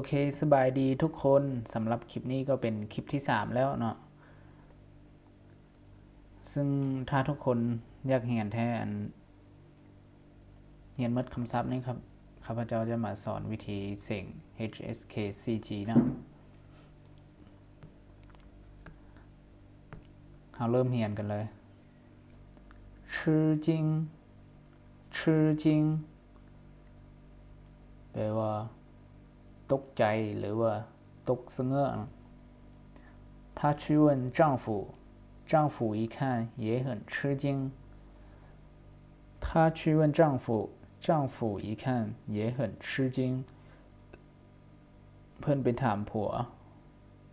ໂອເຄ ສະບາຍດີທຸກຄົນ. ສຳລັບຄລິບນີ້ກໍເປັນຄລິບທີສາມແລ້ວເນາະ. ຊຶ່ງຖ້າທຸກຄົນຢາກຮຽນແທ້ ອັນ ຮຽນໝົດຄຳສັບນີ້ ຂ້າພະເຈົ້າຈະມາສອນວິທີເສັງ HSK CG ເນາະ. ເຮົາເລີ່ມຮຽນກັນເລີຍ. 吃惊 吃惊 ແປວ່າ ຕົກໃຈ ຫຼືວ່າ ຕົກສະເຫງືອ. 他去问丈夫，丈夫一看也很吃惊。他去问丈夫，丈夫一看也很吃惊。 ເພິ່ນໄປຖາມຜົວ,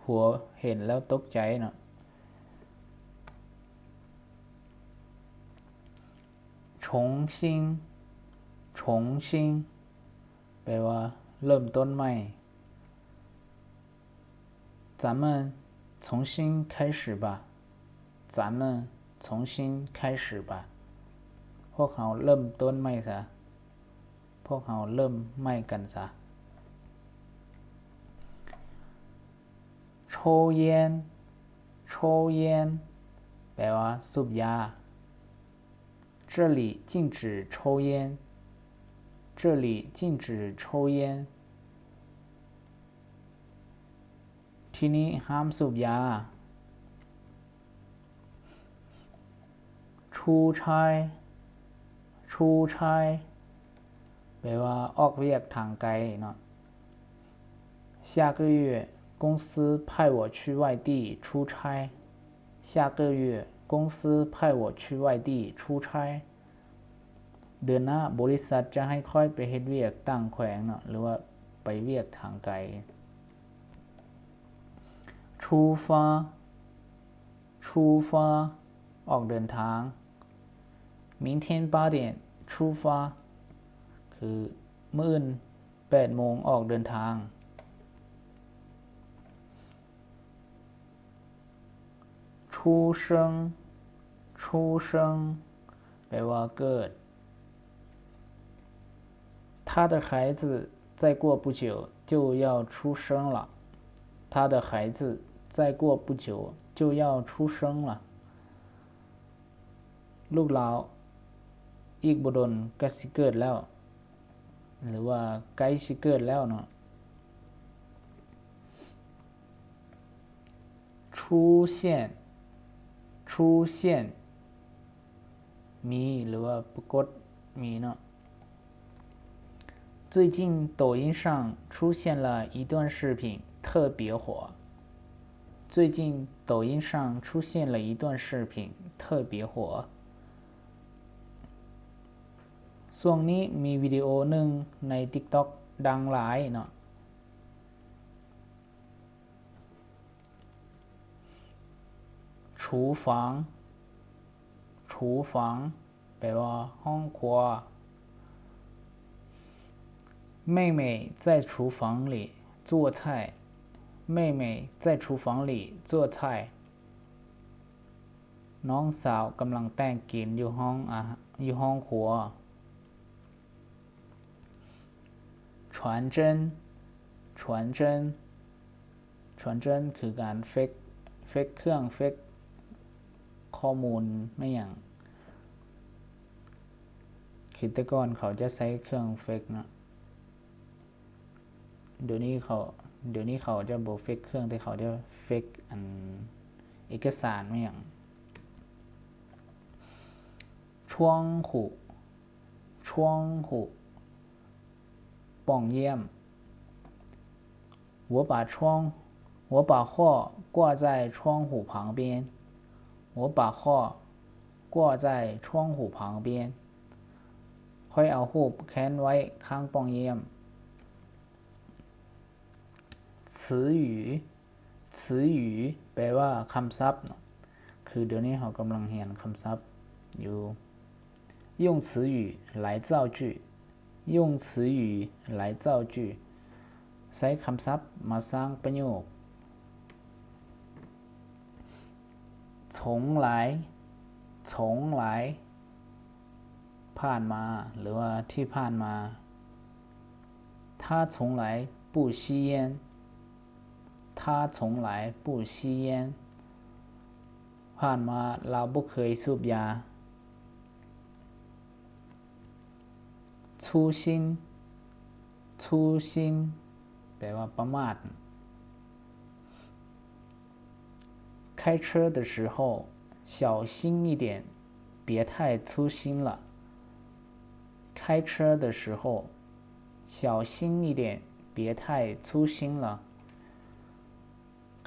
ຜົວເຫັນແລ້ວຕົກໃຈເນາະ. 重新 重新 ແປວ່າ ເລີ່ມຕົ້ນໃໝ່. 咱们重新开始吧。咱们重新开始吧。 ພວກເຮົາເລີ່ມຕົ້ນໃໝ່ຊະ. ພວກເຮົາເລີ່ມໃໝ່ກັນຊະ. 抽烟 抽烟 ແປວ່າ ສູບຢາ. 这里禁止抽烟。这里禁止抽烟。 ທີ່ນີ້ຫ້າມສູບຢາ. 出差 出差 ແປວ່າ ອອກວຽກທາງໄກເນາະ. 下个月公司派我去外地出差。下个月公司派我去外地出差。 ເດືອນໜ້າບໍລິສັດຈະໃຫ້ຂ້ອຍໄປເຮັດວຽກຕ່າງແຂວງເນາະ ຫຼືວ່າໄປວຽກທາງໄກ. 出发 出发 ອອກເດີນທາງ. 明天八点出发 ຄື ມື້ອື່ນແປດໂມງອອກເດີນທາງ. 出生 出生 ແປວ່າເກີດ. 他的孩子再过不久就要出生了。他的孩子再过不久就要出生了。 ລູກລາວອີກບໍ່ດົນກໍຊິເກີດແລ້ວ ຫຼືວ່າໃກ້ຊິເກີດແລ້ວເນາະ. 出现 出现 ມີ ຫຼືວ່າປາກົດ ມີເນາະ. 最近抖音上出现了一段视频，特别火。最近抖音上出现了一段视频，特别火。 ຊ່ວງນີ້ມີວິດີໂອໜຶ່ງໃນ TikTok ດັງຫຼາຍເນາະ. 厨房 厨房 ແປວ່າ ຫ້ອງຄົວ. 妹妹在厨房里做菜。妹妹在厨房里做菜。 ນ້ອງສາວກຳລັງແຕ່ງກິນຢູ່ຫ້ອງອາ ຢູ່ຫ້ອງຄົວ. 传真 传真 传真 ຄືການເຟກ ເຟກເຄື່ອງ ເຟກຂໍ້ມູນແມ່ນຫຍັງ ຄືແຕ່ກ່ອນເຂົາຈະໃຊ້ເຄື່ອງເຟກເນາະ. ດຽວນີ້ເຂົາ ດຽວນີ້ເຂົາຈະບໍ່ເຟກເຄື່ອງ ແຕ່ເຂົາຈະເຟກອັນເອກະສານແມ່ນຫຍັງ. 窗户 窗户 ປ່ອງຢ້ຽມ. 我把窗 我把货挂在窗户旁边。我把货挂在窗户旁边。 ຂ້ອຍເອົາຮູບແຂວນໄວ້ຂ້າງປ່ອງຢ້ຽມ. 词语 词语 ແປວ່າ ຄຳສັບເນາະ. ຄືດຽວນີ້ເຮົາກຳລັງຮຽນຄຳສັບຢູ່. 用词语来造句。用词语来造句。 ໃຊ້ຄຳສັບມາສ້າງປະໂຫຍກ. 从来 从来 ຜ່ານມາ ຫຼືວ່າທີ່ຜ່ານມາ. 他从来不吸烟。他从来不吸烟。 ຜ່ານມາລາວບໍ່ເຄີຍສູບຢາ. 粗心. 粗心 ແປວ່າປະໝາດ. 开车的时候小心一点，别太粗心了。开车的时候小心一点，别太粗心了。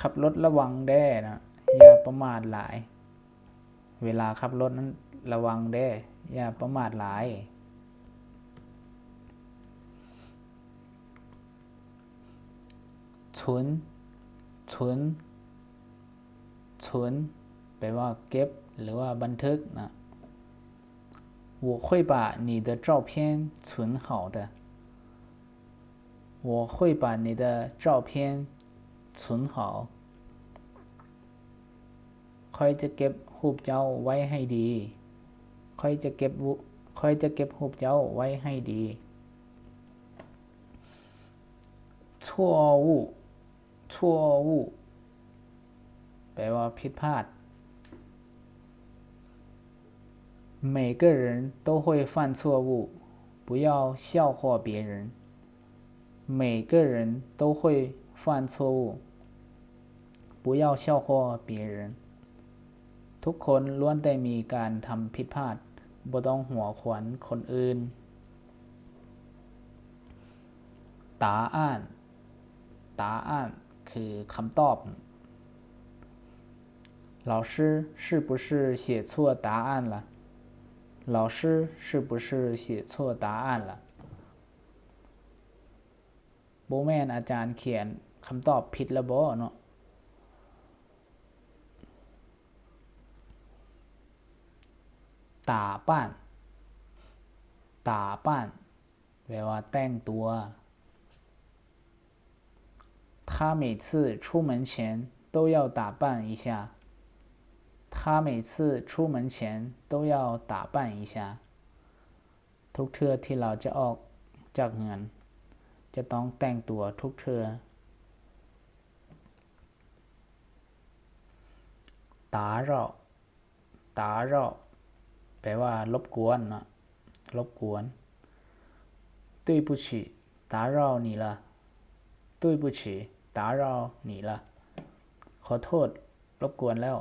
ຂັບລົດລະວັງແດ່ນະ, ຢ່າປະໝາດຫຼາຍ. ເວລາຂັບລົດນັ້ນລະວັງແດ່, ຢ່າປະໝາດຫຼາຍ. 存. 存. 存 ແປວ່າເກັບ ຫຼືວ່າບັນທຶກນະ. 我会把你的照片存好的。 我会把你的照片存好。 ຂ້ອຍຈະເກັບຮູບເຈົ້າໄວ້ໃຫ້ດີ. ຂ້ອຍຈະເກັບ ຂ້ອຍຈະເກັບຮູບເຈົ້າໄວ້ໃຫ້ດີ. 错误. 错误 ແປວ່າຜິດພາດ. 每个人都会犯错误，不要笑话别人。每个人都会犯错误，不要笑话别人。 ທຸກຄົນລ້ວນແຕ່ມີການທຳຜິດພາດ, ບໍ່ຕ້ອງຫົວຂວັນຄົນອື່ນ. 答案. 答案 ຄືຄຳຕອບ. 老师是不是写错答案了？ 老师是不是写错答案了？ ບໍ່ແມ່ນອາຈານຂຽນຄຳຕອບຜິດແລ້ວບໍເນາະ? 打扮. 打扮 ແປວ່າແຕ່ງຕົວ. 他每次出门前都要打扮一下。他每次出门前都要打扮一下。 ທຸກເທື່ອທີ່ລາວຈະອອກຈາກເຮືອນ ຈະຕ້ອງແຕ່ງຕົວທຸກເທື່ອ. 打扰. 打扰 ແປວ່າລົບກວນເນາະ, ລົບກວນ. 对不起，打扰你了。对不起，打扰你了。 ຂໍໂທດ ລົບກວນແລ້ວ.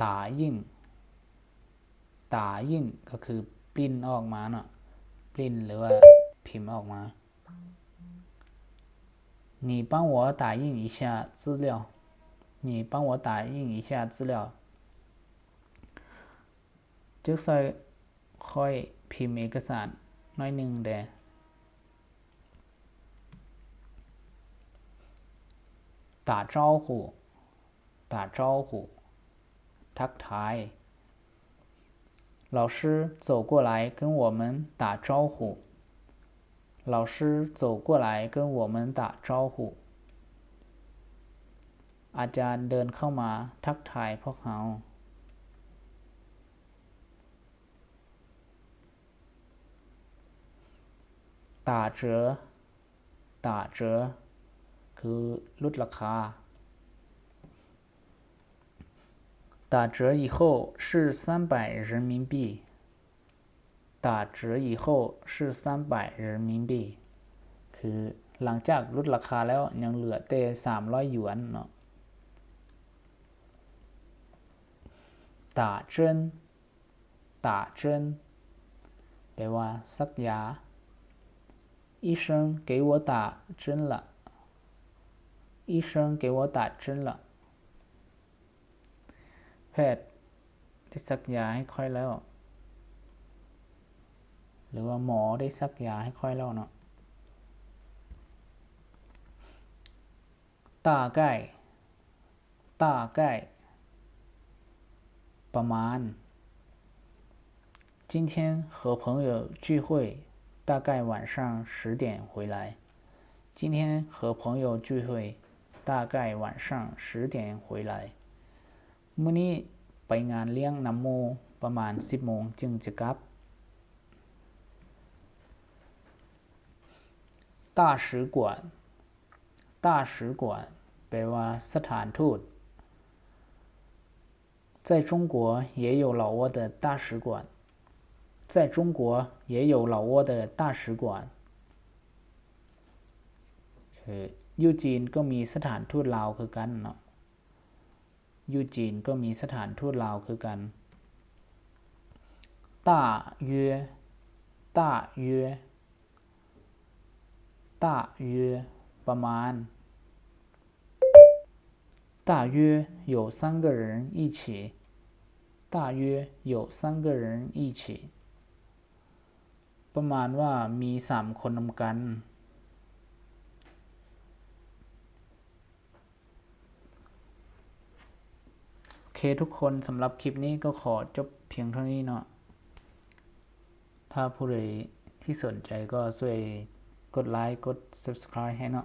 打印. 打印 ກໍຄືປຣິ້ນອອກມາເນາະ, ປຣິ້ນ ຫຼືວ່າພິມອອກມາ. 你帮我打印一下资料。你帮我打印一下资料。 ເຈົ້າຊ່ວຍຂ້ອຍພິມເອກະສານໜ້ອຍໜຶ່ງແດ່. 打招呼. 打招呼 ທັກທາຍ. 老师走过来跟我们打招呼。老师走过来跟我们打招呼。 ອາຈານເດີນເຂົ້າມາທັກທາຍພວກເຮົາ. 打折. 打折 ຄືຫຼຸດລາຄາ. 打折以后是三百人民币。 打折以后是三百人民币 ຄືຫຼັງຈາກຫຼຸດລາຄາແລ້ວ ຍັງເຫຼືອແຕ່ສາມຮ້ອຍຢວນເນາະ. 打针. 打针 ແປວ່າສັກຢາ. 医生给我打针了。医生给我打针了。 ແພດໄດ້ສັກຢາໃຫ້ຂ້ອຍແລ້ວ ຫຼືວ່າໝໍໄດ້ສັກຢາໃຫ້ຂ້ອຍແລ້ວເນາະ. 大概. 大概 ປະມານ. 今天和朋友聚会，大概晚上十点回来。 今天和朋友聚会，大概晚上十点回来。 ມື້ນີ້ ໄປງານລ້ຽງນຳໝູ່ ປະມານສິບໂມງຈຶ່ງຈະກັບ. 大使馆 大使馆 ແປວ່າສະຖານທູດ. 在中国也有老挝的大使馆. 在中国也有老挝的大使馆. ເອີ ຢູ່ຈີນກໍມີສະຖານທູດລາວຄືກັນເນາະ. ຢູ່ຈີນກໍມີສະຖານທູດລາວຄືກັນ. 大约 大约 大约 ປະມານ. 大约有三个人一起. 大约有三个人一起. ປະມານວ່າມີສາມຄົນນຳກັນ. ໂອເຄທຸກຄົນ, ສຳລັບຄລິບນີ້ກໍຂໍຈົບພຽງເທົ່ານີ້ເນາະ. ຖ້າຜູ້ໃດທີ່ສົນໃຈກໍຊ່ວຍກົດໄລຄ໌ ກົດ Subscribe ໃຫ້ເນາະ.